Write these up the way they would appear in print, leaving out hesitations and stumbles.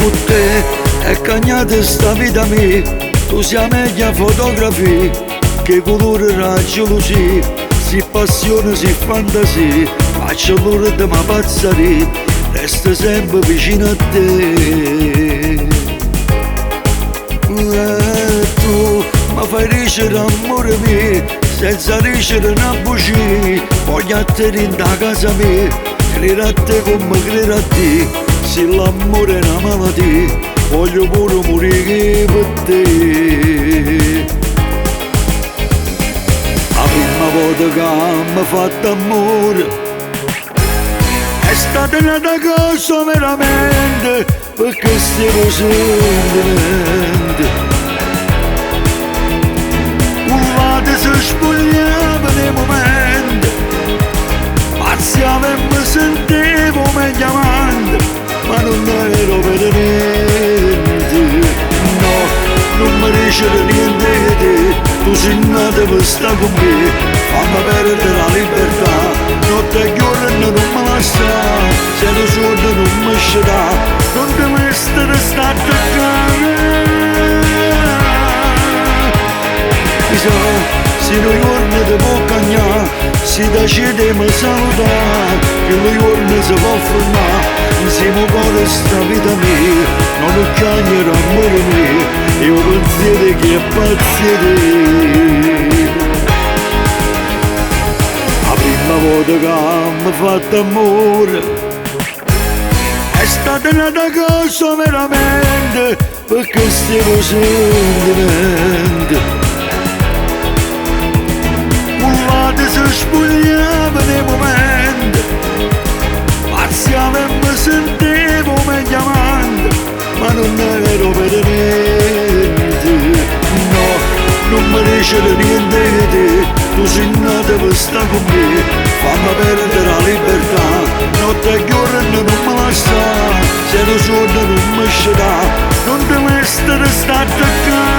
Cu te è cagnata sta vita mia, tu sei la meglio fotografia, che colore la gelosia, si passione, si fantasia, faccio l'ora di ma pazzare, resto sempre vicino a te. E tu mi fai dicere amore mio, senza dicere una bugia, voglio a te in casa mia, credo a te come credo a te, se l'amore è una malattia, voglio pure morire per te. La prima volta che mi fatto amore è stata una cosa veramente, perché stavo sentimento. Urlate si spogliava nei momenti, pazziavo e mi sentivo meglio amante, ma non ero per niente. No, non mi dicere niente di te, tu sei nata per stare con me, fammi perdere la libertà, notte e giorno non mi lascia, se tu solo non mi scià, non ti mettere stare qua. Chissà, se lo giorno ti può cagnare, se decide mi salutare, che lo giorno si può fermare, insieme con sta vita mia, non chiagnere amore mio, io pensiero che è pazzito. La prima volta che mi fatto amore è stata una cosa veramente, perché stavo sentimento. Urlate si spogliava nei momenti, pazziavo e mi sentivo meglio amante, ma non ero per niente. No, non mi dicere niente di te, tu sei nata per stare con me, fammi perdere la libertà, notte e giorno non mi lascia, se tu solo non mi scià, non ti mettere stare qua.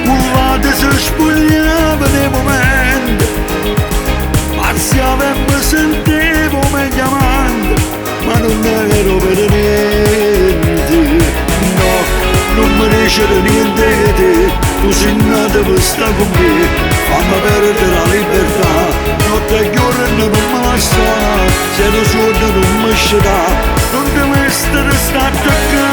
Urlate si spogliava nei momenti, pazziavo e mi sentivo meglio amante, ma non ero per niente. No, non mi dicere niente di te, tu sei nata per stare con me, fammi perdere la libertà, notte e giorno non mi lascia, se tu solo non mi scià, non ti mettere stare qua.